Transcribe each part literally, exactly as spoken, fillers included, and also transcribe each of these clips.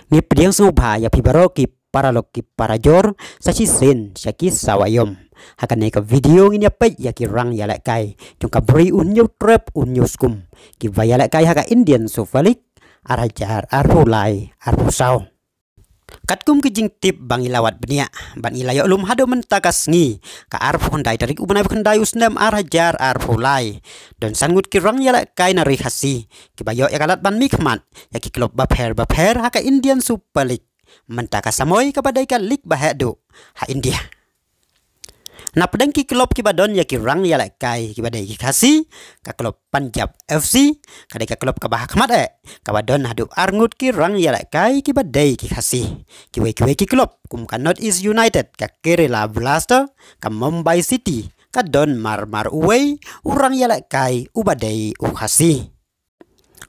Ngi pdiang sngewbha ïa phi baroh ki paralok ki parajor, sa shisien sha ki sawa ïom. Ha kane ka video ngin ïa peit ïa ki rang ïalehkai jong ka Bri U Hynñiew Trep U Hynñiew Skum, kiba ïalehkai ha ka Indian Super League ar hajar arphew lai arphew saw. Katkum ki jingtip ba ngi la wad bniah bad ngi la ïoh lum haduh mynta ka sngi, ka arphew khyndai tarik u bnai ba khyndai u snem ar hajar arphew lai, don san ngut ki rang ïalehkai na ri Khasi kiba ïoh ïa ka lad ban mihkhmat ïa ki klub bapher bapher ha ka Indian Super League, mynta ka samoi kaba dei ka league ba heh duh ha India. Napdeng ki klub kiba don ïa ki rang ïalehkai kiba dei ki Khasi, ka klub Punjab F C ka dei ka klub kaba ha khmat eh, kaba don haduh ar ngut ki rang ïalehkai kiba dei ki Khasi. Kiwei kiwei ki klub kum ka North East United, ka Kerala Blaster, ka Mumbai City, ka don mar mar uwei u rang ïalehkai uba dei u Khasi.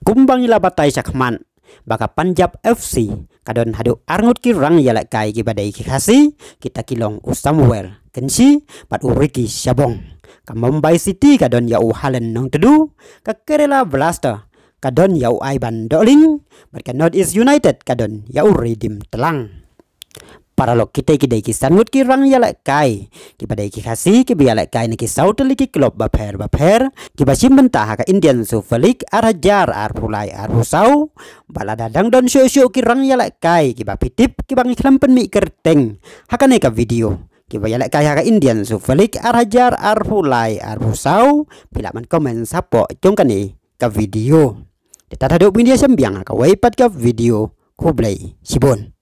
Kumba ngi la batai shakhmat ba ka Punjab F C ka don haduh ar ngut ki rang ïalehkai kiba dei ki Khasi, kita ki long u Samuel Kynshi bad u Ricky Shabong. Ka Mumbai City ka don ïa u Halen Nongtdu, ka Kerala Blaster ka don ïa u Aiban Dohling, bad ka North East United ka don ïa u Redeem Tlang. Paralok, kita ki dei ki san ngut ki rang ïalehkai kiba dei ki Khasi kiba ïalehkai na ki saw tylli ki klub bapher bapher kiba shim bynta ha ka Indian Super League ar hajar arphew lai arphew saw. Bad lada dang don shuh shuh ki rang ïalehkai kiba phi tip kiba ngi khlem pynmih kyrteng ha kane ka video, kiba ïalehkai ha ka Indian Super League ar hajar arphew lai arphew saw, phi lah ban comment shapoh jong kane ka video. Te tad haduh ban ïa shem biang ha kawei pat ka video, khublei shibun.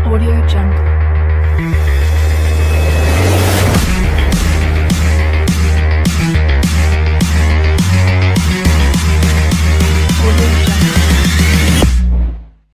Audio Jungle.